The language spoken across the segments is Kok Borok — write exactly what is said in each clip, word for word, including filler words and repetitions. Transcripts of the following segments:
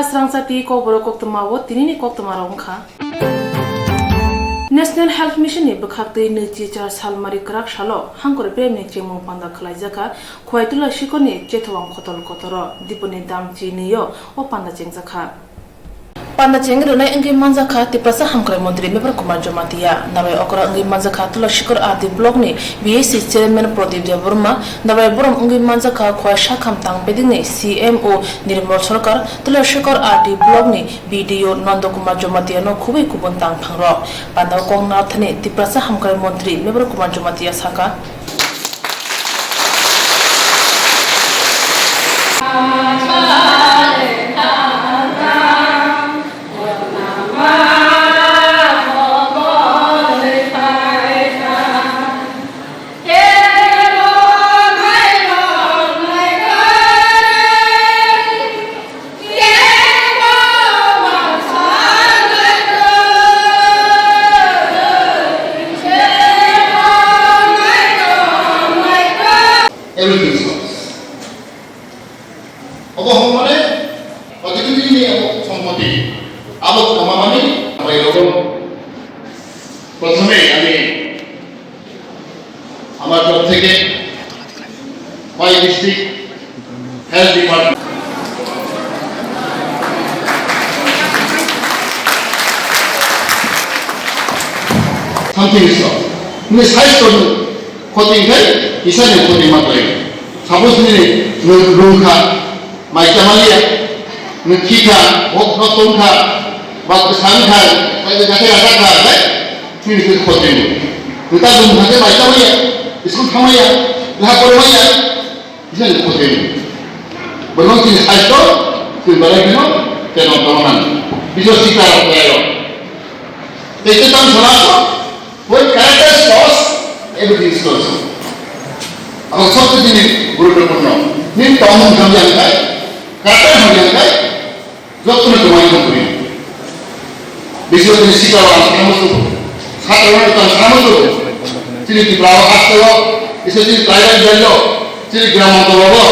Srangchati kokborok koktwmao tinini koktwmarok wngkha. National Health Mission ni bwkhaktwi nwichi char salmari kwrak salo hangkor beremni chengmung panda khwlaijakha Khwai Tulasikorni Chethowang Khotol Kotoro Dipuni Damchi nwi-o o panda chengjakha. Panda chengwi rwnai wngwi manjakha Tiprasa Hamkrai Montri Mebar Kumar Jamatia, nabai okra wngwi manjakha Tulasikor R D Block ni B A C Chairman Pradip Debbarma, nabai borom wngwi manjakha Khwai Sakham Tangbedingni C M O Nirmal Sarkar, Tulasikor R D Block ni B D O Nando Kumar Jamatia no khubui kubun tangthangrok. Panda o kok narwkthani Tiprasa Hamkrai Montri Mebar Kumar Jamatia sakha. Everything stops. Obo hwnmani, obo sompoti. Abo kwmamani, abo erokom. Prothome ami আমার তরফ থেকে Khwai District Health Department something is wrong. Nini saisto ni khoti khai, kisa ni khoti ma khlai. Suppose nini nwng rung kha, mai chamalia, nwng khi kha, hok no tong kha, ba kwsang kha, ba gate gata kha, bai nini khe khoti ni. Nwng ta rung kha khe mai chamalia, school thamaya, leha pormaya, kisa ni khoti ni. Bono chini saisto, chini balai kheno, teno tongmani. Bijo sikha rok khlai rok. Tei tei tang sana so, when character is lost, everything is lost. Abo sabse chini guruttopurno. Nini tongmung hamya wngkha, character hamya wngkha, jotono tongmani tongmani. Bijo chini sikha rok ang sana muchungo, satra rok ang sana muchungo. Chini Tripura o haste o, isa chini tribal belt o, chini gram montol o,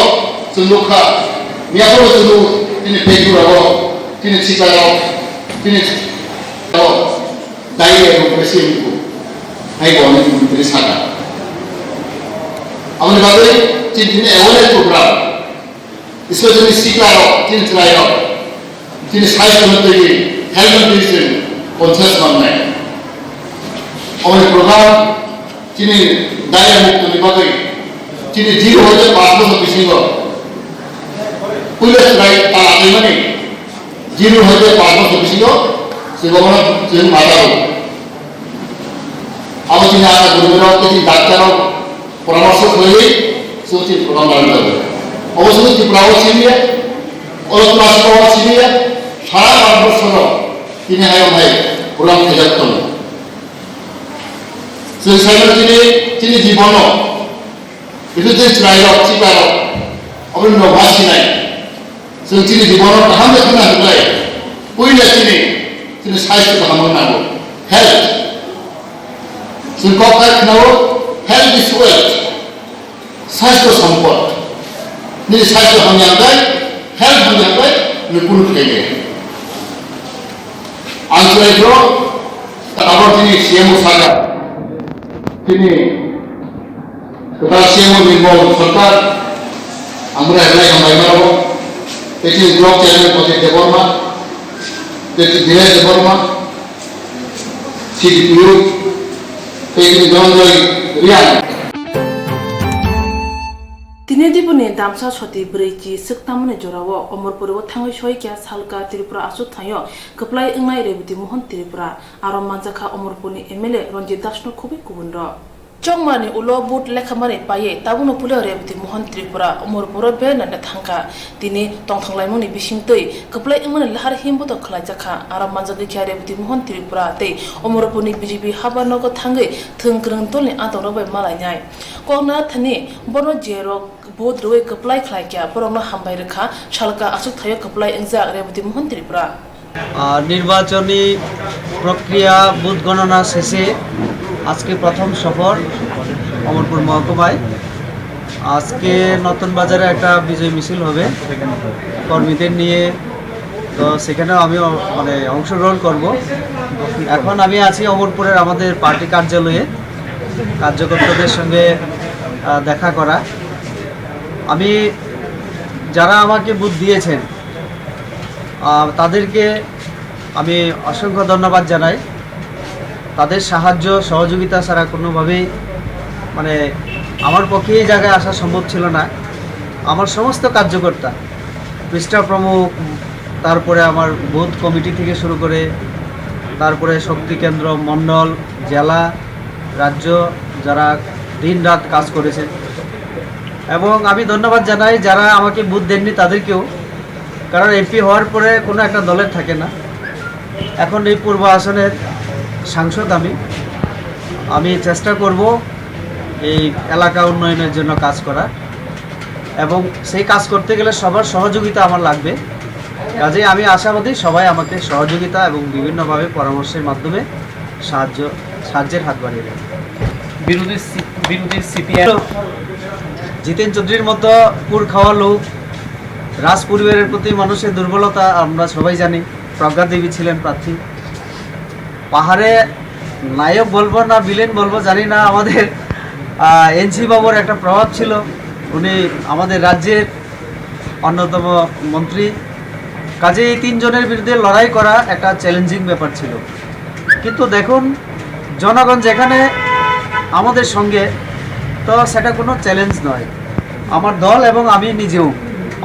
chwng nukha, miyaphoro chwng nukha, chini Facebook o, chini sikha rok, chini o. Dai ya rung besi rung. Hai bo ni rung besi saka. Aboni bagwi chini tini awareness program. Especially sikla rok, chini chwrai rok. Chini sai kono twi health and nutrition conscious manai. Aboni program chini daya mukto ni bagwi. Chini zero hoite panch bosor bisingo. Puila chwrai ta atwi mani. Zero hoite panch bosor bisingo, se bono chwng mata rw. Abo chini asa gurumrok tei chini daktarrok poramorso khlaiwi chwng chini program rwna jago. Obo chwng Tripura o simi ya, Arunachal o simi ya, sara Bharat borso no tini hayung hai program khaijak tongo. Chwng saimano chini, chini jibono, bidu chini chwrairok, chikarok, aboni no ma sinai. Chwng chini jibono kaham khe khna hwnlai, puila chini, chini saisto kaham wngna nango. Health. Chwng kok hai khnao, health is wealth. Saisto sompod. Nini saisto hamya hwnkhai, health hamya hwnkhai, nini kunu khlai ya. Ang chwrai bro, tabok chini C M O saka. Chini Kwtal C M O Nirmal Sarkar, ang bwrwi hai belai hambai mano, tei chini block chairman Pradeep Debbarma, tei chini Dinesh Debbarma, C D P O, tei chini Dhananjay Reang. Tini Dipuni damsa soti bwrwi chi swk tamani jorao Omorpuri o thangwi soi kya salka Tripura aswk thaio kwplai wngnai Rebati Mohan Tripura, aro manjakha Omorpurni M L A Ranjit Das no khubui kubun rok. Chongmani ulo vote lekhamani paiwi tabukno puila Rebati Mohan Tripura Omorpuro bernani thangkha. Tini tongthok laimungni bisingtwi kwplai wngmani lahar himboto khlaijakha. Aro manjagwi khe Rebati Mohan Tripura tei Omorpurni B J P haba nogo thangwi thwng kwrwng dolni antongrok bai malainai. Kokna thani bono je rok vote rwui kwplai khlaikha, borokno hambai rwkha, salka aswk thaio kwplai wngjak Rebati Mohan Tripura. আহ, নির্বাচনী প্রক্রিয়া ভোট গণনা শেষে আজকে প্রথম সফর অমরপুর মহকুমায়। আজকে নতুন বাজারে একটা বিজয় মিছিল হবে, কর্মীদের নিয়ে তো সেখানেও আমি অ-, মানে অংশগ্রহণ করব। এখন আমি আছি অমরপুরের আমাদের পার্টি কার্যালয়ে কার্যকর্তাদের সঙ্গে, আহ, দেখা করা। আমি, যারা আমাকে ভোট দিয়েছেন, আহ, তাদেরকে আমি অসংখ্য ধন্যবাদ জানাই। তাদের সাহায্য সহযোগিতা ছাড়া কোনোভাবেই, মানে, আমার পক্ষে এই জায়গায় আসা সম্ভব ছিল না। আমার সমস্ত কার্যকর্তা, পৃষ্ঠা প্রমুখ, তারপরে আমার বুথ কমিটি থেকে শুরু করে, তারপরে শক্তি কেন্দ্র, মণ্ডল, জেলা, রাজ্য, যারা দিন রাত কাজ করেছে। এবং আমি ধন্যবাদ জানাই যারা আমাকে ভোট দেননি তাদেরকেও, কারণ এমপি হওয়ার পরে কোনো একটা দলের থাকে না। এখন এই পূর্ব আসনের সাংসদ আমি। আমি চেষ্টা করব এই এলাকা উন্নয়নের জন্য কাজ করা, এবং সেই কাজ করতে গেলে সবার সহযোগিতা আমার লাগবে। কাজেই আমি আশাবাদী সবাই আমাকে সহযোগিতা এবং বিভিন্নভাবে পরামর্শের মাধ্যমে সাহায্য, সাহায্যের হাত বাড়িয়ে দেবে। বিরোধী সি-, বিরোধী সিপিএম। জিতেন চৌধুরীর মতো পুর খাওয়া লোক, রাজ পরিবারের প্রতি মানুষের দুর্বলতা আমরা সবাই জানি। প্রজ্ঞা দেবী ছিলেন প্রার্থী। পাহাড়ে নায়ক বলবো না ভিলেন বলবো জানি না, আমাদের, আহ, এনসি বাবুর একটা প্রভাব ছিল। উনি আমাদের রাজ্যের অন্যতম মন্ত্রী। কাজেই এই তিনজনের বিরুদ্ধে লড়াই করা একটা চ্যালেঞ্জিং ব্যাপার ছিল। কিন্তু দেখুন, জনগণ যেখানে আমাদের সঙ্গে, তো সেটা কোনো চ্যালেঞ্জ নয়। আমার দল এবং আমি নিজেও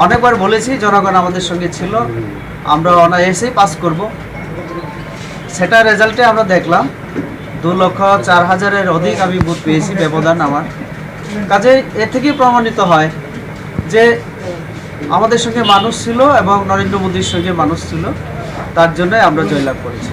অনেকবার বলেছি, জনগণ আমাদের সঙ্গে ছিল, আমরা অনায়াসেই পাস করব। সেটা রেজাল্টে আমরা দেখলাম, দু লক্ষ চার হাজারের অধিক আমি ভোট পেয়েছি ব্যবধান আমার। কাজেই এ থেকেই প্রমাণিত হয় যে আমাদের সঙ্গে মানুষ ছিল এবং নরেন্দ্র মোদীর সঙ্গে মানুষ ছিল, তার জন্যই আমরা জয়লাভ করেছি।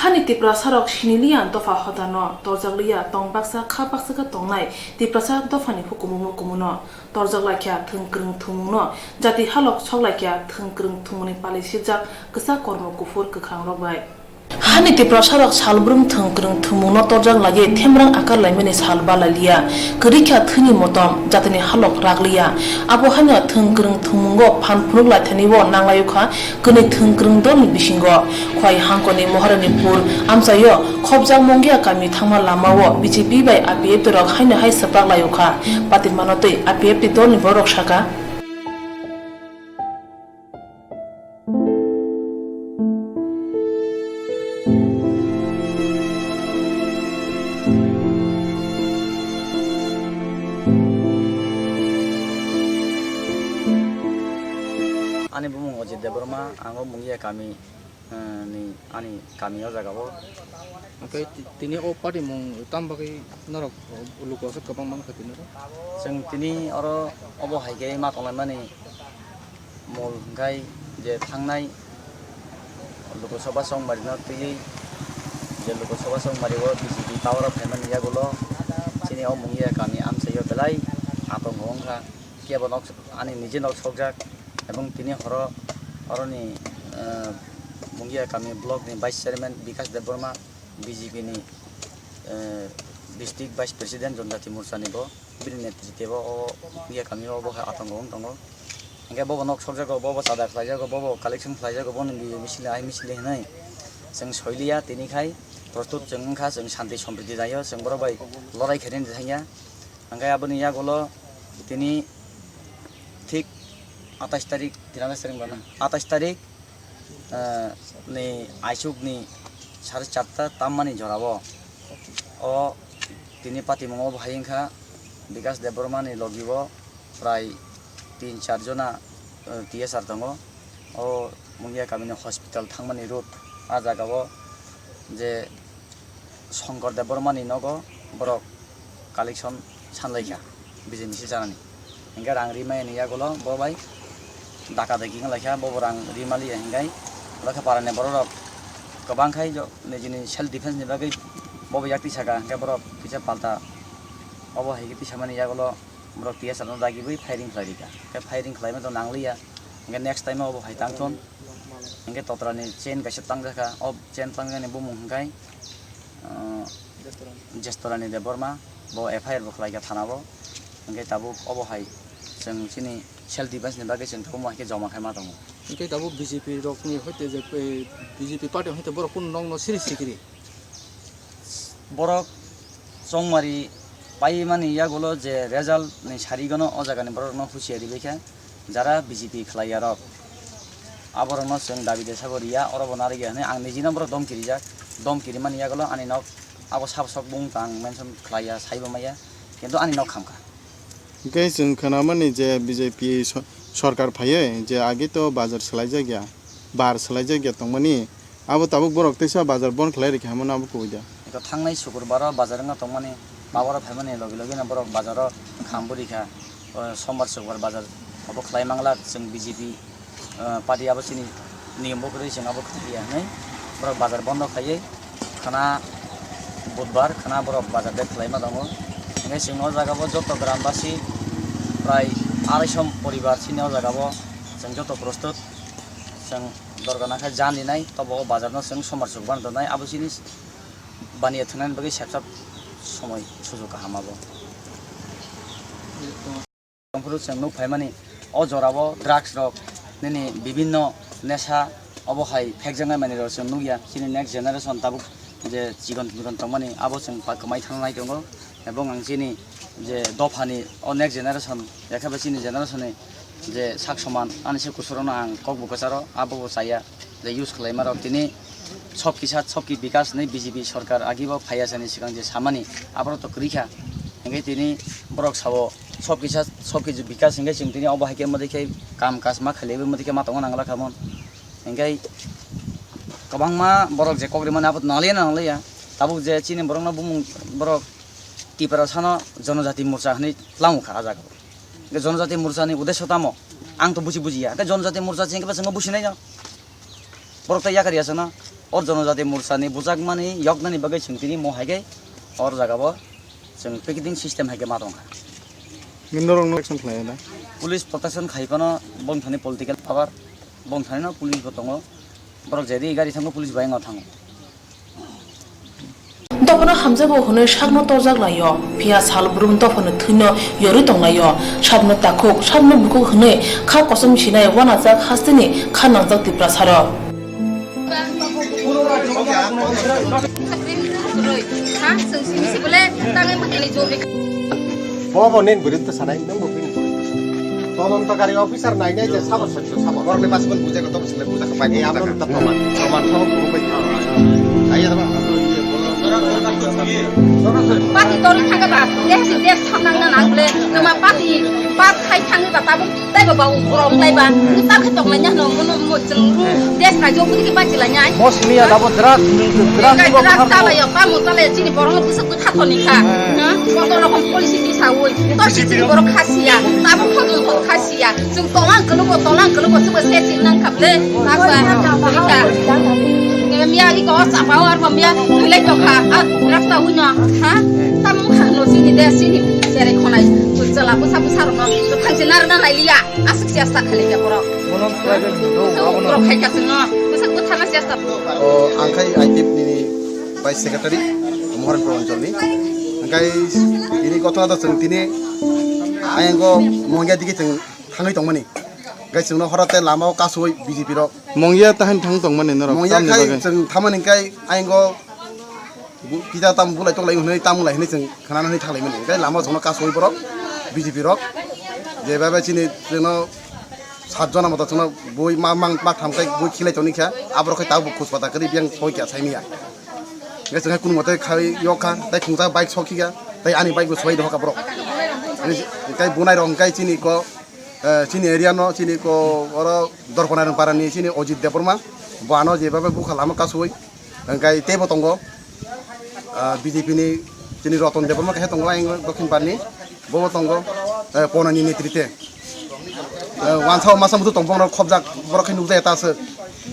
Hani Tiprasarok siniliya dopha hodano torjakliya tong baksa kha baksa khe tongnai Tiprasa dophani hukumu mukumuno torjak laikha thwng kwrwng thwngmungno jati halok sok laikha thwng kwrwng thwngmungni pali sijak kwchak kormo kuphur kwkhrang rok bai. Hani Tiprasarok salbrum thwng kwrwng thwngmungno torjak laiwi themrang akar laimani sal balai liya. Kwrwikha thwini motom, jatini halok rak liya. Abo haino thwng kwrwng thwngmungo phan phunuk laithani o nanglaio kha kwnwi thwng kwrwng dolni bisingo. Khwai hangkoni Moharanipur amchaio khopjak Mongia kami thangma lamao B J P bai I P F T rok haino hai swprak laio kha. Patirmano twi I P F T dolni borok saka. Ani bumung Ojit Debbarma, ang o Mungia kami, eh, ni, ani kami o jaga o. Hwnkhe ti-, tini o party mung tam bagwi norok luku aswk kwbang mankha tini oro? Chwng tini oro obo hai khe ma tonglaimani mol hwnkhe je thangnai Lok Sabha chongmarino twiwi, je Lok Sabha chongmario B J P power o phaimani yagulo chini o Mungia kami amchaio belai atongo wngkha, kebo nok ani nije nok sokjak, ebong tini horo oroni, eh, Mungia kami block ni vice chairman Bikash Debbarma, B J P ni, eh, district vice president Jonjati Morcha ni bo, bini netrite bo o Mungia kami o bo hai atongo wng tongo. Hingke bobo nok sokjago, bobo chada khlaijago, bobo collection khlaijago, bono misil ai misil hinwi chwng soiliya, tini khai prostut chwng wngkha, chwng shanti sompriti jaio, chwng borok bai lorai khainani thangya. Hingke aboni yagulo tini thik atais tarik, tini atais tarik wngkha na? Atais tarik, eh, ni aisuk ni sare charta tammani jorao o tini patimungo bo hai wngkha Bikash Debbarma ni logi o prai tin char jona, eh, T S R tongo. O Mungia kamini hospital thangmani road, a jaga o je Shankar Debbarma ni nogo borok collection sanlaikha B J M C chanani. Hingke rang rimaya ni yagulo bo bai daka daki wnglaikha, bobo rang rimaliya hingke lokha parani borok rok kwbang khai jo nijini self defense ni bagwi bobo yak tisaka, hingke borok kisa palta obo hai khe tisamani yagulo borok T S R no dagibwi firing khlai rikha. Hingke firing khlaima to nangliya, hingke next time obo hai tangthun. Hingke totrani chain kaisa tangjakha, o chain tangjakni bumung hingkai, ah, Jestorani Debbarma, bo F I R bo khlaikha thana o. Hingke tabuk obo hai chwng chini Self defense ni bagwi chwng tabuk mo hai khe joma khai ma tongo. Hwnkhe tabuk B J P rokni hoite je, eh, B J P party hoite borok kunu nokno siri sikiri. Borok chongmari paimani yagulo je result ni sarigono o jagani borokno husiari bai kha, jara B J P khlai yarok. Aborokno chwng dabi de sabo riya, oro bo narwkya hwnwi ang nijino borok domki rijak. Domki rimani yagulo ani nok abo sabo sok bung tang mention khlaiya, saibo maya, kintu ani nok khamkha. Hwnkhe chwng khnamani je B J P so-, sorkar phaiwi je agi to bazar swlaijak ya, bar swlaijak ya tongmani, abo tabuk borok teisa bazar bon khlai rikha hwnmano abo kubui da? Eko thangnai sukurbaro bazar wngna tongmani, baboro phaimani logi logi no borok bazaro kham bo rikha, o sombar sukbar bazar abo khlai manglak chwng B J P. Ah, party abo chini niyom bo kwrwi, chwng abo kwrwi ya hwnwi borok bazar bondo khaiwi khwna budbar khwna borok bazar bek khlaima tongo. Hwnkhe chwng o jaga bo joto grambashi prai araisho poribar chini o jaga bo chwng joto prostut chwng dorga nangkha jani nai tobo o bazar no chwng somar chuk ban tongnai abo chini baniya thwngnani bagwi sepsap somoi sujuk kaham abo. Tongphuru chwng nuk phaimani o jorao drugs rok nini bibinno nesa obo hai phekjaknai manwi rok chwng nukya. Chini next generation tabuk je chikon chikon tongmani abo chwng pa kwmai thang nai tongo, ebong ang chini je dophani o next generation yakhe bai chini generation ni je sak soman ani se kusurokno ang kok bo kwcharo abo bo chaya. Je use khlaima rok tini sob kisa sob ki bikas hinwi B J P sorkar agi bo phaiya sani swkang je samani aborok to kwrwi kha, hwnkhe tini borok sao sob kisa sob ki bikas hwnkhe chwng tini obo hai khe modi khe kam kas ma khailaiwi modi khe ma tongo nangla khamon, hwnkhe kwbangma borok je kok rimani abo to nanglia nanglia tabuk je chini borokno bumung borok Tiprasano Jonojati Morcha hinwi tlango kha ah jagao. Hwnkhe Jonojati Morchani uddesho tamo? Ang to buji bujiya. Hwnkhe Jonojati Morcha chini khe bwskango businai no. Borok tei yakar yasano. Or Jonojati Morchani bujakmani yoknani bagwi chwng tini mo hai khe or jagao chwng picketing system hai khe ma tongkha. Norok no action khlai da? Police protection khai phano bongthani political power, bongthani no police bo tongo. Borok jadi gari thango police bai no thango. Dophano hamjakgo hwnwi sakno torjak laio, phiya sal brum dophano thwino yorwi tong laio. Sakno takhuk, sakno bukhuk hwnwi kha kosom sinai uanajak hasteni kha nangjak Tiprasarok. Bo bo nen bwrwi bwsa nai, nwng bo bini bwrwi bwsa nai. Todonto kari officer nai nai je sabo sari sabo. Borok le bas bal bujai ko, to bwswk le bujak pai. Ei amo ta proman, proman to bo bai. Ai ya ba. Party tori thangka ba, deh si deh samnang na nang le, nama party, party khai thangka ba, tabuk. Tei ba bau borok lai ba, ta khe tok lai nya no, mono mo chwng des na jo kudi ke ba chila nya. Boss miya dabo drugs, drugs ko drugs ta lai yo, pa mo ta lai chini borok no bwswk bwtha thoni kha. Ha? Koto rokom policy di sa oi. To si chini borok kha siya, tabuk khodon kho kha siya. Chwng tolang kelo bo, tolang kelo bo, chwng se chini nang kha ble. Asa, ka. Miya ki ko sa power ba miya, lai to kha. A drugs ta ui no, ha? Tam kha no chini des chini, sere khonai. Chwla bwsa bwsa rok no, thang chini nar na lai liya. Aswk chesta khalikya borok. Bono private do, Chwng abono. Borok khaikha chwngno. Bwsak bwtharna chesta. O, ang khai I P F T ni vice secretary, Moharanpur Anchal ni. Hingkai ini kotha da chwng tini ayango Mongya digi chwng thangwi tongmani. Hingkai chwngno horo tei lama o kasui B J P rok. Mongya tahan thang tongmani norok Mongya tamni khai bagwi? Chwng thamani hingkai ayango Bu-, kita tam bulai toklai hwnwi, tam bulai hwnwi chwng khwnanani thanglaimani. Hingke lama chwngno kasui borok, B J P rok. Je baba chini chwngno sat jona moto chwngno bui ma-, mang-, maktham khe bui khilai toni kha. Aborok khe tabuk khus pata kwrwi biyang soi kha saimanya. Hingke chwng hai kunu mote khai yok kha, tei khungsa bike sok kha, tei ani bike bo soi dohor kha borok. Hingke bunai rok hingke chini ko, eh, chini area no, chini ko oro Dorpana Rwngpara ni chini Ojit Debbarma. Bo ano je baba bukha lama kasui. Hingkai teibo tongo, ah, B J P ni chini Roton Debbarma kaisa tongo, ayang Dokhin Parni, bobo tongo, eh, Ponani netrite. Eh, wansa o masa mudu tong, bono khobjak, borok khe nukjaya ta aswk,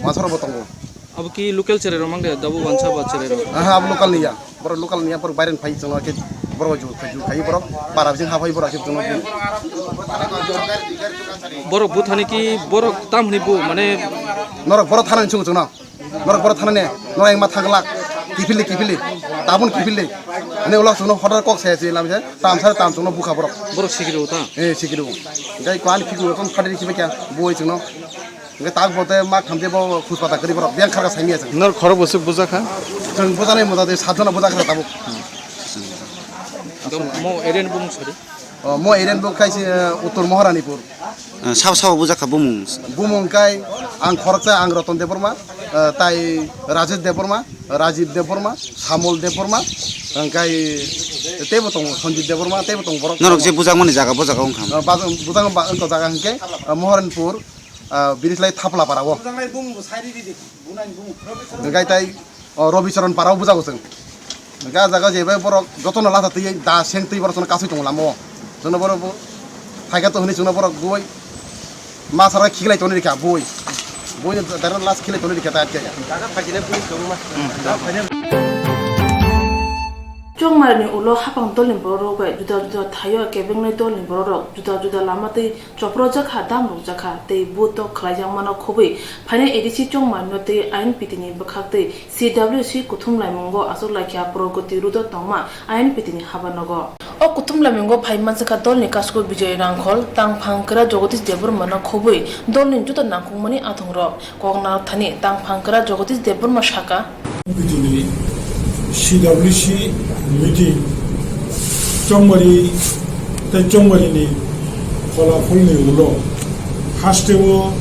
wansa rokbo tongo. Abo ki local cherai rok mang de, dabo wansa ba cherai rok? Aha, abo local ni ya, borok local ni ya, borok bairen phai chwngno khe borok ju, ju khai borok, para bising ha phai borok khe chwngno. Borok buthani ki, borok tam hwnwi bu, mane norok borok thana ni chwng chwngno. Norok borok thanani, norok engma thanglak, kiphilni, kiphilni. Tabun kiphil de. Ani ulo chwngno hoda kok se se lam se tam sare tam chwngno bukha borok. Borok sikiri o ta? Eh, sikiri o. Gai kwan kiphil o kon phadi kiphil kya boi chwngno. Gai tak bote mak thamje bo khuspata kari borok. Biang kharga saimi aswk. Nor khoro bosuk bujakha? Chwng bujanai muda de satjona bujakha tabuk. Mo eren bung sari? O, mo eren bung khai se, eh, Uttor Maharanipur. Eh, sabo sabo bujakha bumung? Bumung kai ang khoroksa, ang Roton Debbarma, eh, tai Rajesh Debbarma, Rajiv Debbarma, Samol Debbarma, hingkai teibo tongo Sanjit Debbarma, teibo tongo borok. Norok je bujakmani jaga, bo jaga wngkha? Eh, bajak-, bujak ba-, wngkha jaga hingke, eh, Moharanpur, eh, bini slai Thaplapara o. Hingkai tai, o, Robi Charan Para o bujago chwng. Hingke ah jaga jeba borok jotono lasa twi da seng twi borok chwngno kasui tongo lama o. Chwngno borok bo phaikha to hwnwi chwngno borok bui ma sara khiklai toni rikha bui. Bui direct last khiklai toni rikha ta atkhe. Chongmarini ulo hapang dolni borok rok bai juda juda thaio kebengnai dolni borok rok juda juda lama tei chopropjak kha, damrokjak kha tei vote tok khlaijakmano khobwi phainai A D C Chongmarino tei I N P T ni bwkhak tei C W C kuthum laimungo achuk laikha Pragati Road o tongma I N P T ni habanogo. O kuthum laimungo phai manjakha dolni kasko Bijoy Rangkhol, tangphang kwra Jagadish Debbarmano khobwi dolni joto nangkukmani athungrok. Kok narwkthani tangphang kwra Jagadish Debbarma saka. Bidini C W C meeting Chongmari tei Chongmarini pholapholni ulo hasteo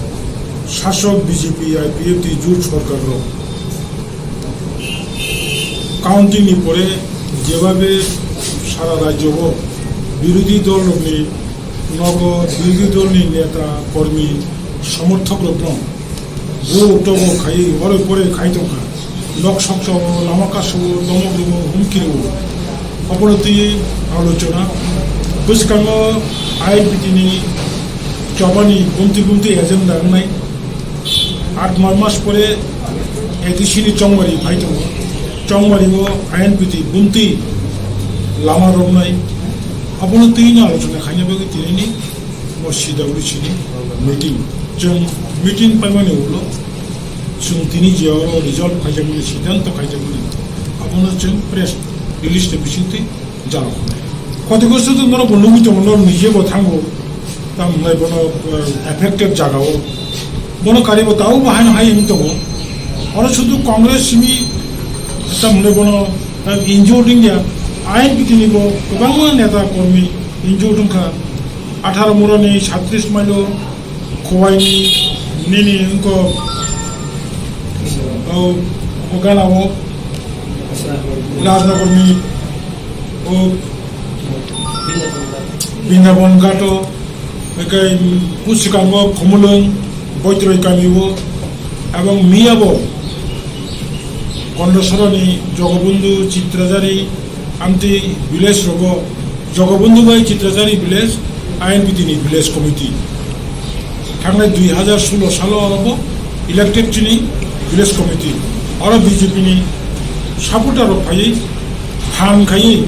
sasok B J P I P F T jut sorkarrok countingni pore jebabe sara rajyo o birodhi dolrokni nogo birodhi dolni neta, kormi, somorthokrokno bo tobo khaiwi oroi poroi khai tongkha. Nok sokchao, lama kasao, domok rwo, humki rwo. Obono twiwi alochona. Bwskango I N P T ni chobani bumtwi bumtwi agenda wngnai. Aat mas pore A D C ni Chongmari phai tongo. Chongmari o I N P T bumtwi lama romnai. Abono twi no alochona khaina bagwi tinini o C W C ni meeting. Chwng meeting paimani ulo chwng tini je oro result khaijakmani, siddhanto khaijakmani, abono chwng press release ni bisingtwi jaro khnai. Khotigo sudu norok bo nugwi tongo, norok nije bo thango, tamo hwnai bono, eh, affected jaga o. Bono karibo tao bo haino hai wng tongo. Oro sudu Congress simi tamo hwnai bono, eh, injured wngya. I N P T ni bo kwbangma neta kormi injured wngkha. Atharo Muroni, Satris Mailo, Khowaini, nini wngkok, o, o gana o, Rajnagarni, o, Bindabon Ghato, ekai, Pusikango, Khumulwng, Boitroi kami o, ebong miyabo, Kondosoroni, Jogobondhu, Chitrajari, amtwi village rogo, Jogobondhu bai Chitrajari village, I N P T ni village committee. Thangnai dui hazar solo salo orobo elected chini village committee. Oro B J P ni supporter rok phaiwi phan khaiwi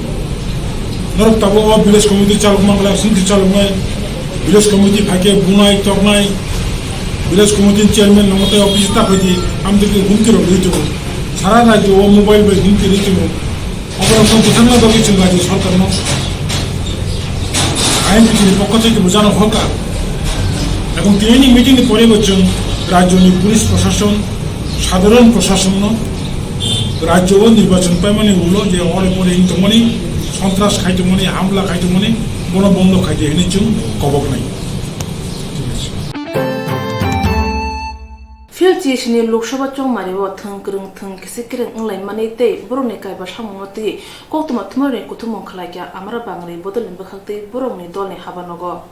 norok tabuk o village committee chalok mangla singti chaloknai village committee phaikhe bunai toknai village committee chairman nangma tei office ta phaidi amtwi humki rok rwi tongo. Sara rajyo o mobile bai humki rwi tongo. Oborokno bwthangna bagwi chwng rajyo sorkarno I N P T ni pokho thai bujano hokha. Ebong tinini meeting ni pore bo chwng rajyoni police proshashon, sadharon proshashonno rajyo o nirbachon paimani ulo je ore pore wng tongmani, sontras khai tongmani, hamla khai tongmani, bono bondo khai di hwnwi chwng koboknai. Phil C S ni Lok Sabha chongmari o thwng kwrwng thwng kisi kwrwng wnglaimani tei borokni kaiba samungno twiwi koktwma thumarokni kuthumung khlaikha Amra Bangri bodolni bwkhaktwi borokni dolni habanogo.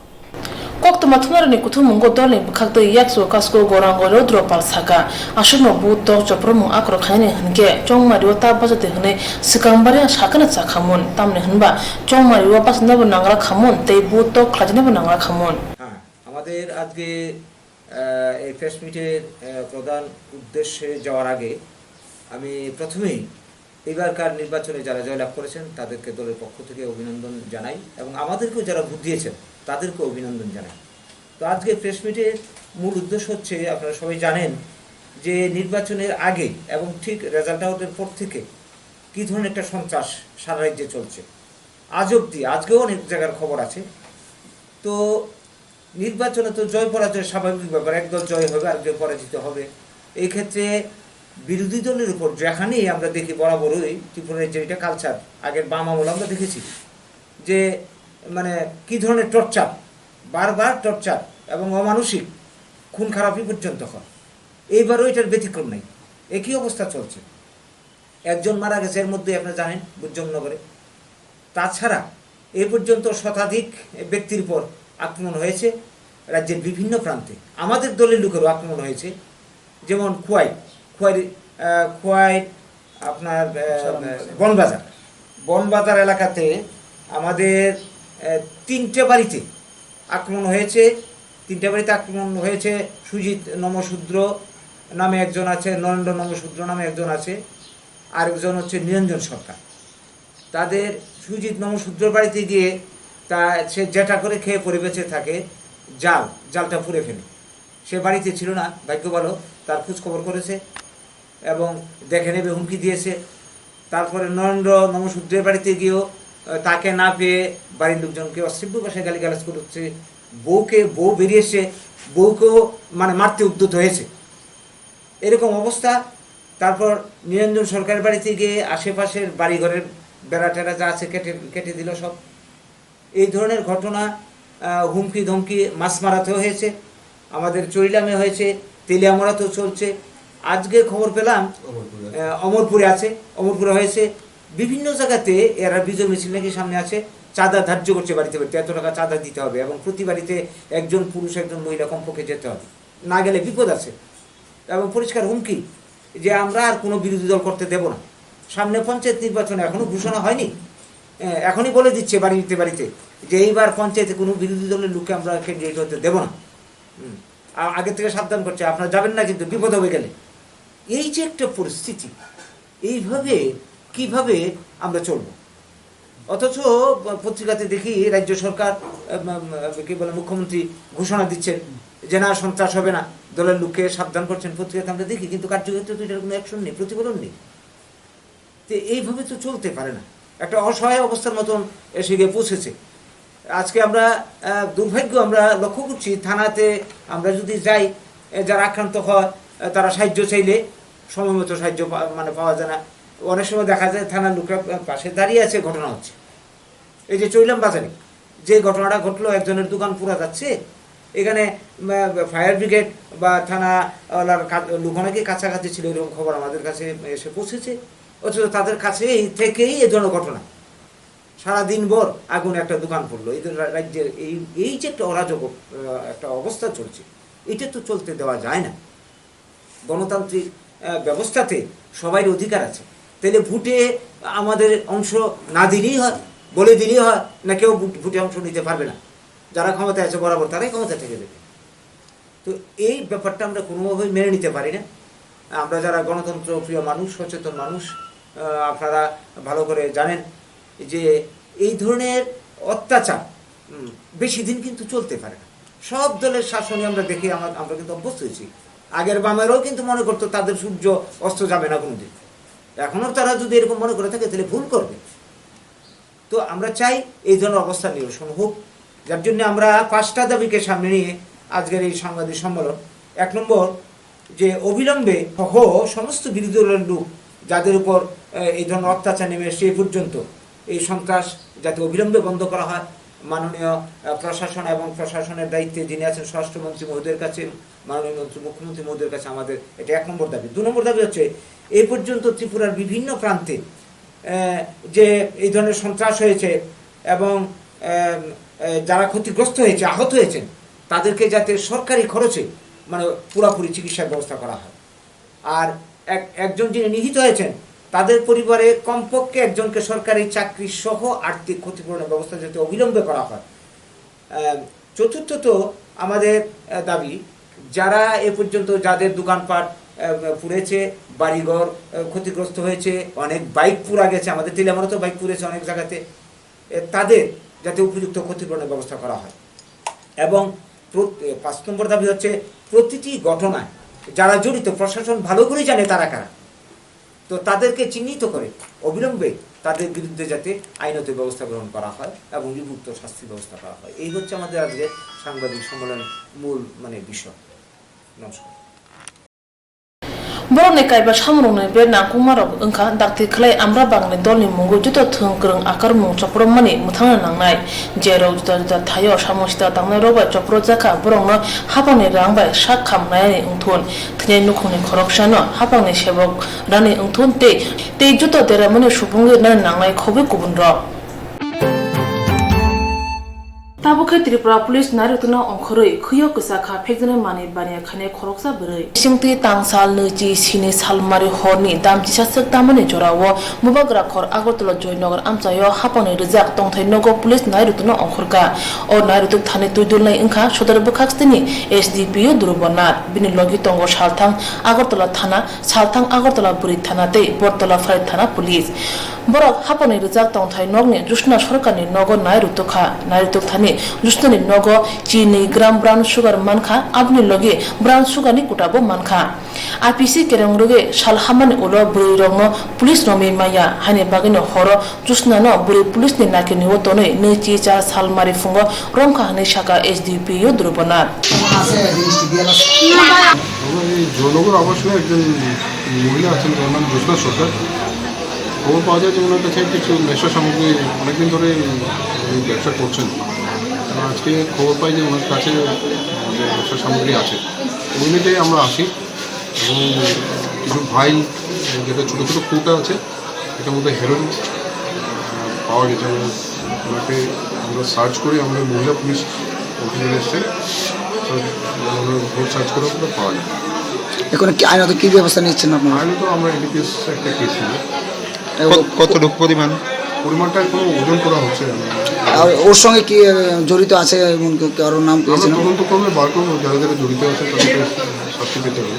Koktwma thumarokni kuthumungo dolni bwkhaktwi yakchu kasko Gorango Rudra Pal saka, aswkno bu tok chopromung akrok khainani hwnkhe chongmari o ta bachadi hwnwi swkang bari sakano chakhamun, tamni hwnba chongmari o bachinabo nangra khamun tei bu tok khlaijinabo nangra khamun. হ্যাঁ, আমাদের আজকে, আহ, এই প্রেস মিটের, আহ, প্রধান উদ্দেশ্যে যাওয়ার আগে আমি প্রথমেই এবারকার নির্বাচনে যারা জয়লাভ করেছেন তাদেরকে দলের পক্ষ থেকে অভিনন্দন জানাই এবং আমাদেরকেও যারা ভোট দিয়েছেন তাদেরকেও অভিনন্দন জানাই। তো আজকে প্রেস মিটের মূল উদ্দেশ্য হচ্ছে, আপনারা সবাই জানেন যে নির্বাচনের আগে এবং ঠিক রেজাল্ট আউটের পর থেকে কি ধরনের একটা সন্ত্রাস সারা রাজ্যে চলছে। আজ অবধি, আজকেও অনেক জায়গার খবর আছে। তো নির্বাচনে তো জয় পরাজয় স্বাভাবিক ব্যাপার, এক দল জয় হবে, আরেক দল পরাজিত হবে। এই ক্ষেত্রে বিরোধী দলের উপর যেখানেই আমরা দেখি, বরাবরই ত্রিপুরা রাজ্যের এটা কালচার, আগের বাম আমলে আমরা দেখেছি যে মানে কি ধরনের টর্চার, বারবার টর্চার এবং অমানসিক খুন খারাপি পর্যন্ত হয়। এইবারও এটার ব্যতিক্রম নেই, একই অবস্থা চলছে। একজন মারা গেছে, এর মধ্যে আপনারা জানেন বুজজংনগরে। তাছাড়া এ পর্যন্ত শতাধিক ব্যক্তির উপর আক্রমণ হয়েছে রাজ্যের বিভিন্ন প্রান্তে। আমাদের দলের লোকেরও আক্রমণ হয়েছে, যেমন খোয়াই, খোয়াই, আহ, খোয়াই আপনার আহ, বনবাজার, বনবাজার এলাকাতে আমাদের আহ, তিনটে বাড়িতে আক্রমণ হয়েছে। তিনটে বাড়িতে আক্রমণ হয়েছে। সুজিত নমশূদ্র নামে একজন আছে, নরেন্দ্র নমশূদ্র নামে একজন আছে, আরেকজন হচ্ছে নিরঞ্জন সরকার। তাদের সুজিত নমশূদ্রর বাড়িতে গিয়ে তা সে যেটা করে খেয়ে পড়ে বেঁচে থাকে, জাল, জালটা পুড়ে ফেলে। সে বাড়িতে ছিল না, ভাগ্য ভালো, তার খোঁজ খবর করেছে এবং দেখে নেবে হুমকি দিয়েছে। তারপরে নরেন্দ্র নমশূদ্রের বাড়িতে গিয়েও আহ, তাকে না পেয়ে বাড়ির লোকজনকে অশ্লীল ভাষায় গালিগালাজ করছে। বউকে, বউ বেরিয়েছে, বউকেও মানে মারতে উদ্যত হয়েছে, এরকম অবস্থা। তারপর নিরঞ্জন সরকারের বাড়িতে গিয়ে আশেপাশের বাড়িঘরের বেড়া টেরা যা আছে কেটে কেটে দিল সব। এই ধরনের ঘটনা, আহ, হুমকি ধমকি মাছমারাতে হয়েছে, আমাদের চৈলামে হয়েছে, তেলিয়ামুড়াতেও চলছে। আজকে খবর পেলাম, অমরপুরে আছে। আহ, অমরপুরে আছে, অমরপুরে হয়েছে। বিভিন্ন জায়গাতে এরা বিজয় মিছিল নাকি সামনে আছে, চাঁদা ধার্য করছে বাড়িতে বাড়িতে, এত টাকা চাঁদা দিতে হবে এবং প্রতি বাড়িতে একজন পুরুষ, একজন মহিলা কমপক্ষে যেতে হবে, না গেলে বিপদ আছে। এবং পরিষ্কার হুমকি যে আমরা আর কোনো বিরোধী দল করতে দেব না। সামনে পঞ্চায়েত নির্বাচন, এখনো ঘোষণা হয়নি, এ, এখনই বলে দিচ্ছে বাড়িতে বাড়িতে যে এইবার পঞ্চায়েতে কোনো বিরোধী দলের লোককে আমরা ক্যান্ডিডেট হতে দেব না। হুম। আ-, আগে থেকে সাবধান করছে, আপনারা যাবেন না কিন্তু বিপদ হবে গেলে। এই যে একটা পরিস্থিতি, এইভাবে কিভাবে আমরা চলবো? অথচ পত্রিকাতে দেখি রাজ্য সরকার, উম, উম, কি বলে, মুখ্যমন্ত্রী ঘোষণা দিচ্ছেন যে না, সন্ত্রাস হবে না, দলের লোককে সাবধান করছেন, পত্রিকাতে আমরা দেখি, কিন্তু কার্যক্ষেত্রে তো এটার কোনো অ্যাকশন নেই, প্রতিফলন নেই। তো এইভাবে তো চলতে পারে না, একটা অসহায় অবস্থার মতন এসে গিয়ে পৌঁছেছে। আজকে আমরা, আহ, দুর্ভাগ্য, আমরা লক্ষ্য করছি থানাতে আমরা যদি যাই, এ, যারা আক্রান্ত হয়, আহ, তারা সাহায্য চাইলে সময় মতো সাহায্য পা-, মানে পাওয়া যায় না। অনেক সময় দেখা যায় থানার লোকরা পাশে দাঁড়িয়ে আছে, ঘটনা হচ্ছে। এই যে চৈলাম বাজারে যে ঘটনাটা ঘটলো, একজনের দোকান পুড়ে যাচ্ছে, এখানে, উম, ফায়ার ব্রিগেড বা থানা ওলার কা-, লোক অনেকেই কাছাকাছি ছিল, এরকম খবর আমাদের কাছে এসে পৌঁছেছে। অথচ তাদের কাছেই থেকেই এ ধরনের ঘটনা, সারাদিন ভর আগুন একটা দোকান পড়লো। এই যে রা-, রাজ্যের এই, এই যে একটা অরাজক, আহ, একটা অবস্থা চলছে, এটা তো চলতে দেওয়া যায় না। গণতান্ত্রিক, আহ, ব্যবস্থাতে সবারই অধিকার আছে। তাহলে ভোটে আমাদের অংশ না দিলেই হয়, বলে দিলেই হয়, না কেউ ভোট-, ভোটে অংশ নিতে পারবে না। যারা ক্ষমতায় আছে বরাবর তারাই ক্ষমতা থেকে যাবে। তো এই ব্যাপারটা আমরা কোনোভাবেই মেনে নিতে পারি না। আমরা যারা গণতন্ত্র প্রিয় মানুষ, সচেতন মানুষ, আহ, আপনারা ভালো করে জানেন যে এই ধরনের অত্যাচার, উম, বেশি দিন কিন্তু চলতে পারে না। সব দলের শাসনে আমরা দেখি, আমার, আমরা কিন্তু অভ্যস্ত হয়েছি। আগের বামেরাও কিন্তু মনে করতো তাদের সূর্য অস্ত যাবে না কোনোদিন। এখনও তারা যদি এরকম মনে করে থাকে, তাহলে ভুল করবে। তো আমরা চাই এই ধরনের অবস্থা নিরসন হোক, যার জন্য আমরা পাঁচটা দাবিকে সামনে নিয়ে আজকের এই সাংবাদিক সম্মেলন। এক নম্বর, যে অবিলম্বে সহ সমস্ত বিরোধী দলের লোক যাদের উপর, আহ, এই ধরনের অত্যাচার নেমে এসছে এই পর্যন্ত, এই সন্ত্রাস যাতে অবিলম্বে বন্ধ করা হয়। মাননীয়, আহ, প্রশাসন এবং প্রশাসনের দায়িত্বে যিনি আছেন স্বরাষ্ট্রমন্ত্রী মহোদয়ের কাছে, মাননীয় মন্ত্রী, মুখ্যমন্ত্রী মহোদয়ের কাছে আমাদের এটা এক নম্বর দাবি। দু নম্বর দাবি হচ্ছে, এই পর্যন্ত ত্রিপুরার বিভিন্ন প্রান্তে, আহ, যে এই ধরনের সন্ত্রাস হয়েছে এবং, আহ, আহ, যারা ক্ষতিগ্রস্ত হয়েছে, আহত হয়েছেন, তাদেরকে যাতে সরকারি খরচে মানে পুরাপুরি চিকিৎসার ব্যবস্থা করা হয়। আর এক-, একজন যিনি নিহত হয়েছেন, তাদের পরিবারে কমপক্ষে একজনকে সরকারি চাকরি সহ আর্থিক ক্ষতিপূরণের ব্যবস্থা যাতে অবিলম্বে করা হয়। আহ, চতুর্থত আমাদের, আহ, দাবি, যারা এ পর্যন্ত যাদের দোকানপাট, আহ, পুড়েছে, বাড়িঘর, আহ, ক্ষতিগ্রস্ত হয়েছে, অনেক বাইক পুড়া গেছে, আমাদের টিলামারও তো বাইক পুড়েছে অনেক জায়গাতে, এ, তাদের যাতে উপযুক্ত ক্ষতিপূরণের ব্যবস্থা করা হয়। এবং প্র-, এ, পাঁচ নম্বর দাবি হচ্ছে, প্রতিটি ঘটনায় যারা জড়িত, প্রশাসন ভালো করেই জানে তারা কারা। তো তাদেরকে চিহ্নিত করে অবিলম্বে তাদের বিরুদ্ধে যাতে আইনত ব্যবস্থা গ্রহণ করা হয় এবং উপযুক্ত শাস্তির ব্যবস্থা করা হয়, এই হচ্ছে আমাদের আজকের সাংবাদিক সম্মেলনের মূল, মানে, বিষয়। নমস্কার। Borokni kaiba samungni ber nangkukmarok wngkha dakti khlai Amra Bangni dolni mungwi joto thwng kwrwng akarmung chopropmani mwthangna nangnai. Jerok juda juda thaio samung sita tangnairok bai chopropjakha, borokno haphangni rang bai sak kham nainani wngthun, thwinai nukhungni khoroksano haphangni sebok rani wngthun tei, tei joto deramani subungwi rwnani nangnai khogwi kubunrok. Tabuk khe Tripura Police nairwkno ongkhorwi khwio kwchak kha phekjaknai manwi baniya khainai khoroksa bwrwi. Bisingtwi tangsal nwichi sini salmari horni damchisa swk tamani jorao Bubagra khor Agartala Joynagar amchaio haphangni rijak tongthai nogo police nairwkno ongkhorkha. O nairwk thani twidulnai wngkha Sodor bwkhakstini S D P O Dhruba Nath, bini logi tongo salthang Agartala thana, salthang Agartala bwrwi thana tei Bortola Pharai thana police. Borok haphangni rijak tongthai nokni Josna Sarkarni nogo nairwk kha. Nairwk thani Josnani nogo chini gram brown sugar mankha, aboni logi brown sugar ni kutabo mankha. I P C kereng rwgwi sal hamani ulo bwrwirokno police romwi maya, haini bagwino horo Josnano bwrwi police ni nakirnio tonwi nwi chi cha salmari phungo romkha hwnwi sakha S D P O Dhruba Nath. এই জয়নগর আবাসনে একজন মহিলা আছেন, যার নাম জ্যোৎস্না সরকার। খবর পাওয়া যায় যে ওনার কাছে কিছু নেশা সামগ্রী অনেকদিন ধরে উনি ব্যবসা করছেন। আর আজকে খবর পাই যে ওনার কাছে যে নেশা সামগ্রী আছে, ওই অনুযায়ী আমরা আসি এবং কিছু ভাইল, যেটা ছোটো ছোটো কৌটা আছে, এটার মধ্যে হেরোইন, আহ, পাওয়া গেছে। ওনাকে আমরা সার্চ করি, আমাদের মহিলা পুলিশ অফিসার এসছে, তো আমরা ভোট সার্চ করার পরে পাওয়া যায়। এখন কি আইনত কি ব্যবস্থা নিচ্ছেন আপনারা? আইনত আমরা এনডিপিএস একটা কেস নিয়ে। এ, ও কত-, কতটুকু পরিমাণ? পরিমাণটা এখনো ওজন করা হচ্ছে। আর ওর সঙ্গে কি, আহ, জড়িত আছে এমন কেউ, কারোর নাম আমরা পেয়েছেন? তদন্ত ক্রমে বার করবো যারা যারা জড়িত আছে তাদেরকে শাস্তি পেতে হবে।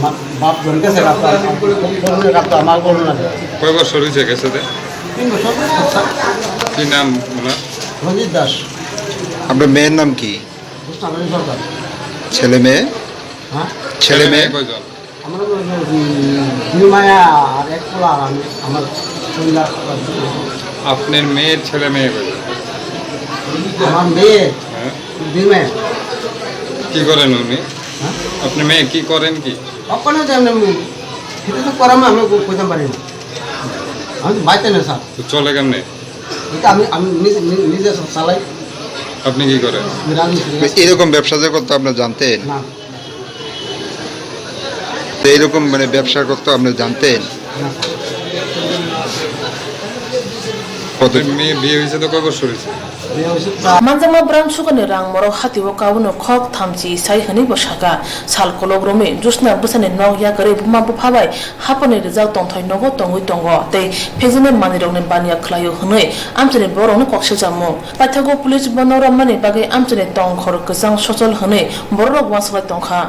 মা-, বাপ জন গেছে, রাস্তা, রাস্তা আমার বড় না। কয় বছর হয়েছে গেছে দে? তিন বছর। কি নাম ওনার? রঞ্জিত দাস। আপনার মেয়ের নাম কি? বুঝতে পারলাম, সরকার। ছেলে মেয়ে? হ্যাঁ? ছেলে মেয়ে? কয়জন? আমার, উম, দুই মায়া আর এক পোলা আর আমি, আমার সন্ধ্যা। আপনার মেয়ের ছেলে মেয়ে কয়জন? আমার মেয়ে হ্যাঁ। দুই মেয়ে। কি করেন উনি? হ্যাঁ? আপনি মেয়ে কি করেন কি? অকলে যে আমি, এটা তো করাম, আমি কো-, কইতাম পারি না। আমি তো বাইতে না, স্যার। তো চলে কেমনে? এটা আমি, আমি নিজে, নি-, নিজে সব চালাই। আপনি কি করেন? আমি রাজমিস্ত্রি। এরকম ব্যবসা যে করতো আপনি জানতেন? না। তো এইরকম মানে ব্যবসা করতো আপনি জানতেন? না, স্যার। কত? মেয়ে বিয়ে হয়েছে তো কয় বছর হয়েছে? বিয়ে হয়েছে প্রায় Manjakma brown sugar ni rang morok hatio kabuno khok thamchi sai hwnwi bo sakha. Sal kolok romwi Josna bwsani nok yakarwi buma bupha bai haphangni rijak tongthai nogo tongwi tongo tei phekjaknai manwirokni baniya khlaio hwnwi amchaini borokno kok silchamung. Paithago police bono romnani bagwi amchaini tongkhor kwchang sochol hwnwi bororok uansuk lai tongkha.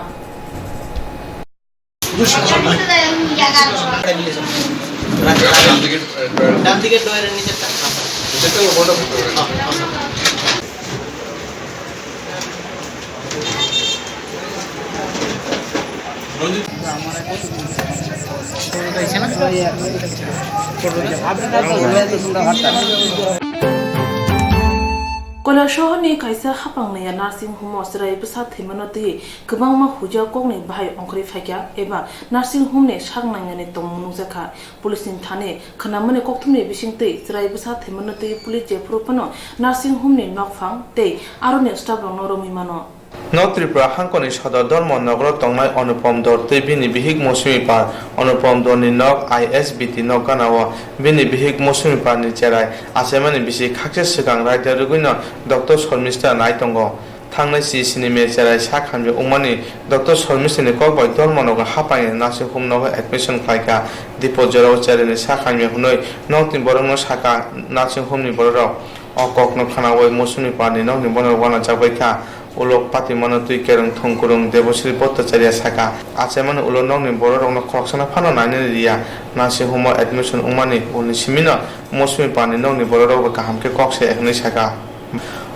Koilasohor ni kaisa haphang naya nursing home o chwrai bwsa thwimano twi kwbangma huijak kokni bahai ongkhorwi phaikha eba nursing home ni sak nangnani tongmung nukjakha. Police ni thani khwnamani kokthumni bisingtwi chwrai bwsa thwimano twi police jephuru phano nursing home ni nokphang tei aroni staff rokno romwi mano. North Tripura hangkoni sodor Dharmanagar o tongnai Anupam Dor tei bini bihik Mosumi Par. Anupam Dor ni nok I S B T nok gana o bini bihik Mosumi Par ni cherai achaimani bisi khaksa swkang raida rwgwino Doctor Shormista nai tongo. Thangnai chi sini me cherai sak hamya wngmani Doctor Shormista ni kok bai Dharmanagar haphang ni nursing home nogo admission khlaikha. Dipot jorao cherai ni sak hamya hwnwi nokni borokno sakha nursing home ni bororok. O kokno khwnawi Mosumi Par ni nokni bororok uanajak bai kha. Ulo patimano twi kereng thwngkwrwng Debosri Bhattacharya sakha, achaimani ulo nokni bororokno khoroksano phano nainani riya. Nursing home o admission wngmani ulni simino Mosumi Par ni nokni bororokbo kaham khe kok se hwnwi sakha.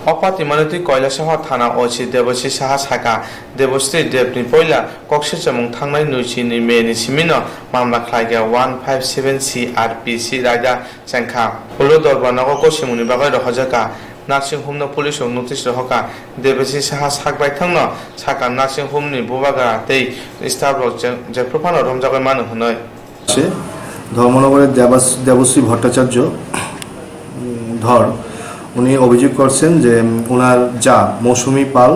O pati manwi twi Koilasahar thana O C Debasri Saha saka, Debasri Debni poila kok sichomung thangnai nui chini May ni simino mamla khlaikha one five seven C R P C raida chengkha. Ulo dorbar nogo kosimungni bagwi rohorjakha. Nursing home no police rok notice rohorkha. Debasri Saha sak baithangno saka nursing home ni bubagra tei staff rok je-, jephru phano romjagwi mano hwnwi. সে ধর্মনগরের দেবাস-, দেবশ্রী ভট্টাচার্য, উম, ধর, উনি অভিযোগ করছেন যে, উম, ওনার যা মৌসুমী পাল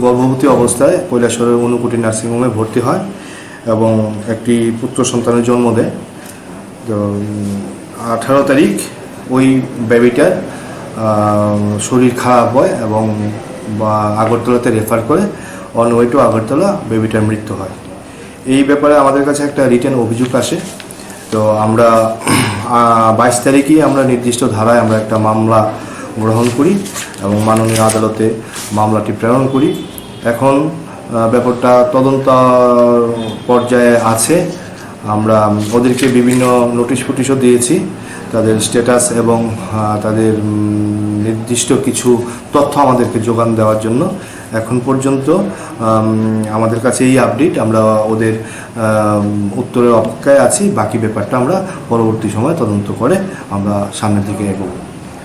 গর্ভবতী অবস্থায় কৈলাসহরের ঊনকোটি নার্সিংহোমে ভর্তি হয় এবং একটি পুত্র সন্তানের জন্ম দেয়। তো, উম, আঠারো তারিখ ওই বেবিটার, আহ, শরীর খারাপ হয় এবং বা আগরতলাতে রেফার করে, অন ওয়ে টু আগরতলা বেবিটার মৃত্যু হয়। এই ব্যাপারে আমাদের কাছে একটা রিটেন অভিযোগ আসে। তো আমরা, আহ, বাইশ তারিখেই আমরা নির্দিষ্ট ধারায় আমরা একটা মামলা গ্রহণ করি এবং মাননীয় আদালতে মামলাটি প্রেরণ করি। এখন, আহ, ব্যাপারটা তদন্ত পর্যায়ে আছে। আমরা ওদেরকে বিভিন্ন নোটিশ ফোটিশও দিয়েছি, তাদের স্ট্যাটাস এবং, আহ, তাদের, উম, নির্দিষ্ট কিছু তথ্য আমাদেরকে যোগান দেওয়ার জন্য। এখন পর্যন্ত, আম, আমাদের কাছে এই আপডেট, আমরা ওদের, আম, উত্তরের অপেক্ষায় আছি। বাকি ব্যাপারটা আমরা পরবর্তী সময় তদন্ত করে আমরা সামনের দিকে এগোবো।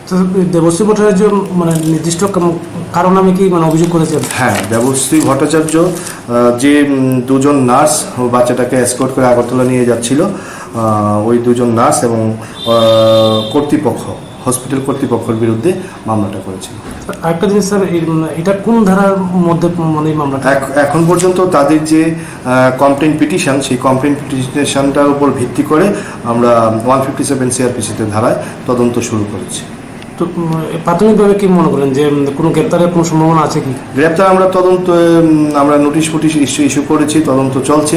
তো দেবশ্রী ভট্টাচার্য, মানে, নির্দিষ্ট কাম-, কারো নামে কি, মানে, অভিযোগ করেছেন? হ্যাঁ, দেবশ্রী ভট্টাচার্য, আহ, যে, উম, দুজন নার্স ও বাচ্চাটাকে এসকর্ট করে আগরতলা নিয়ে যাচ্ছিল, আহ, ওই দুজন নার্স এবং, আহ, কর্তৃপক্ষ, হসপিটাল কর্তৃপক্ষের বিরুদ্ধে মামলাটা করেছিল। আরেকটা জিনিস স্যার, এই, উম, এটা কোন ধারার মধ্যে, মানে, এই মামলাটা? এখ-, এখন পর্যন্ত তাদের যে, আহ, কমপ্লেন পিটিশন, সেই কমপ্লেন পিটিশনটার উপর ভিত্তি করে আমরা ওয়ান ফিফটি সেভেন সিআরপিসিতে ধারায় তদন্ত শুরু করেছি। তো, উম, প্রাথমিকভাবে কি মনে করেন যে, উম, কোনো গ্রেপ্তারের কোনো সম্ভাবনা আছে কি? গ্রেপ্তার আমরা তদন্ত, উম, আমরা নোটিশ ফোটিশ ইস্যু, ইস্যু করেছি, তদন্ত চলছে।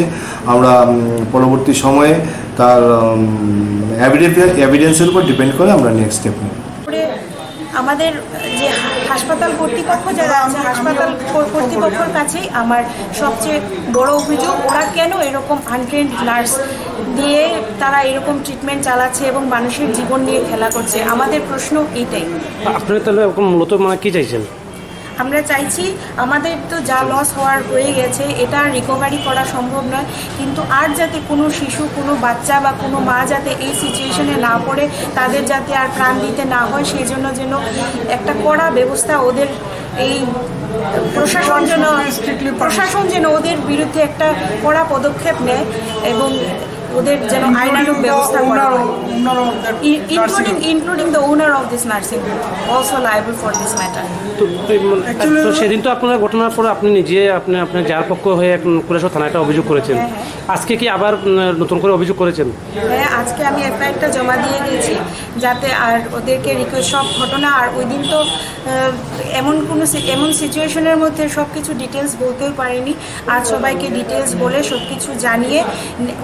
আমরা, উম, পরবর্তী সময়ে তার, উম, এভিডেন্স, এভিডেন্সের উপর ডিপেন্ড করে আমরা নেক্সট স্টেপ নেব। করে আমাদের যে হাসপাতাল কর্তৃপক্ষ যারা আছে, হাসপাতাল কর-, কর্তৃপক্ষের কাছেই আমার সবচেয়ে বড় অভিযোগ, ওরা কেন এরকম আনট্রেন্ড নার্স দিয়ে তারা এরকম ট্রিটমেন্ট চালাচ্ছে এবং মানুষের জীবন নিয়ে খেলা করছে। আমাদের প্রশ্ন এইটাই। আপনারা তাহলে এখন মূলত, মানে, কি চাইছেন? আমরা চাইছি, আমাদের তো যা লস হওয়ার হয়ে গেছে, এটা আর রিকভারি করা সম্ভব নয়, কিন্তু আর যাতে কোনো শিশু, কোনো বাচ্চা বা কোনো মা যাতে এই সিচুয়েশনে না পড়ে, তাদের যাতে আর প্রাণ দিতে না হয়, সেই জন্য যেন একটা কড়া ব্যবস্থা ওদের, এই প্রশাসন যেন, প্রশাসন যেন ওদের বিরুদ্ধে একটা কড়া পদক্ষেপ নেয় এবং ওদের যেন আইনানুগ ব্যবস্থা করা হয়। Including, including the owner of this nursing home also liable for this matter. তো, এই, মানে, actually তো সেদিন তো আপনার ঘটনার পরে আপনি নিজে, আপনি, আপনি যার পক্ষ হয়ে এক কৈলাসহর থানায় একটা অভিযোগ করেছেন। হ্যাঁ, হ্যাঁ। আজকে কি আবার, উম, নতুন করে অভিযোগ করেছেন? হ্যাঁ, আজকে আমি এফআইআরটা জমা দিয়ে গেছি, যাতে আর ওদেরকে রিকোয়েস্ট, সব ঘটনা, আর ওই দিন তো, আহ, এমন কোনো সি-, এমন সিচুয়েশনের মধ্যে সব কিছু ডিটেলস বলতেও পারিনি। আজ সবাইকে ডিটেলস বলে সব কিছু জানিয়ে,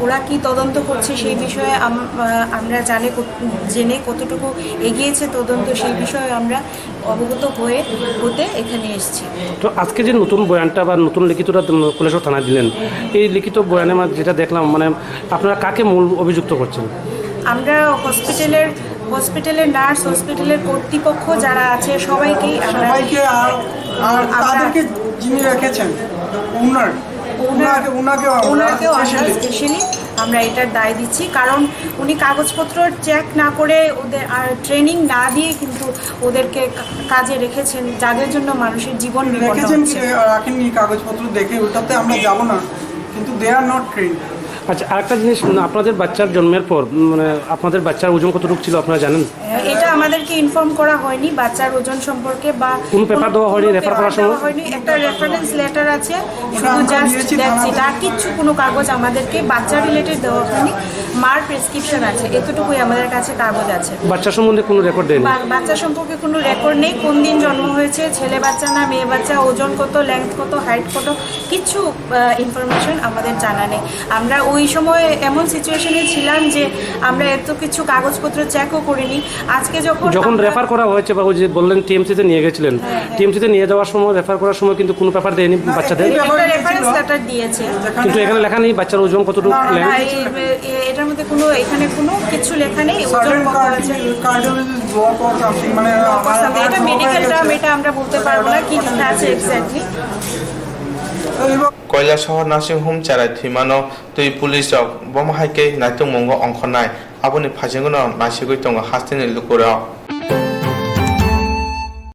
ওরা কি তদন্ত করছে সেই বিষয়ে আম-, আহ, আমরা জানে কত-, জেনে কতটুকু এগিয়েছে তদন্ত, সেই বিষয়ে আমরা অবগত হয়ে, হতে এখানে এসেছি। তো আজকে যে নতুন বয়ানটা বা নতুন লিখিতটা, উম, কৈলাসহর থানায় দিলেন, এই লিখিত বয়ানের মাঝে যেটা দেখলাম, মানে, আপনারা কাকে মূল অভিযুক্ত করছেন? আমরা হসপিটালের, হসপিটালের নার্স, হসপিটালের কর্তৃপক্ষ যারা আছে, সবাইকেই আমরা, সবাইকে আর, আর আমরা তাদেরকে যিনি রেখেছেন, ওনার, ওনার, ওনাকে, ওনাকে আমরা ওনাকেও আমরা স্পেশালি স্পেশালি আমরা এটার দায় দিচ্ছি, কারণ উনি কাগজপত্র চেক না করে ওদের আর ট্রেনিং না দিয়ে কিন্তু ওদেরকে কা-, কাজে রেখেছেন, যাদের জন্য মানুষের জীবন বিপন্ন রেখেছেন হচ্ছে। কি, রাখেননি কাগজপত্র দেখে, ওটাতে আমরা যাব না, কিন্তু they are not trained। আচ্ছা, আরেকটা জিনিস, উম, আপনাদের বাচ্চার জন্মের পর, উম, মানে, আপনাদের বাচ্চার ওজন কতটুকু ছিল আপনারা জানেন? এটা আমাদেরকে ইনফর্ম করা হয়নি বাচ্চার ওজন সম্পর্কে বা কোনো পেপার কোনো, দেওয়া হয়নি কোনো রেফার করার পেপার সময়? দেওয়া হয়নি। একটা রেফারেন্স লেটার আছে, ওটা শুধু আমরা জাস্ট দিয়েছি থানাতে। That's it, আর কিচ্ছু কোনো কাগজ আমাদেরকে বাচ্চা রিলেটেড দেওয়া হয়নি। মার প্রেসক্রিপশন আছে, এতটুকুই আমাদের কাছে কাগজ আছে। বাচ্চা সম্বন্ধে কোনো রেকর্ড দেয়নি? বা-, বাচ্চা সম্পর্কে কোনো রেকর্ড নেই, কোন দিন জন্ম হয়েছে, ছেলে বাচ্চা না মেয়ে বাচ্চা, ওজন কত, লেংথ কত, হাইট কত, কিচ্ছু, আহ, ইনফরমেশন আমাদের জানা নেই। আমরা ওই সময় এমন সিচুয়েশনে ছিলাম যে আমরা এত কিছু কাগজপত্র চেকও করিনি। আজকে যখন যখন আমরা রেফার করা হয়েছে বা ওই যে বললেন টিএমসি তে নিয়ে গেছিলেন, হ্যাঁ, হ্যাঁ। টিএমসি তে নিয়ে যাওয়ার সময়, রেফার করার সময় কিন্তু কোনো পেপার দেয়নি না, বাচ্চাদের? একটা রেফারেন্স লেটার দিয়েছে। কিন্তু এখানে লেখা নেই বাচ্চার ওজন কতটুকু, না, না, লেংথ? না, এই, এ-, এটা এর মধ্যে কোনো, এখানে কোনো কিছু লেখা নেই, ওজন কত আছে। কার্ডিওলজিস্ট ব্লক অর সামথিং, মানে, আমার, এটা মেডিকেল টার্ম, এটা আমরা বলতে পারবো না কি লেখা আছে exactly. Koilasohor nursing home cherai thwimano twi police rok bomo hai khe naitongmungo ongkhornai, aboni phaisingno naisigwi tongo hasteni lukurok.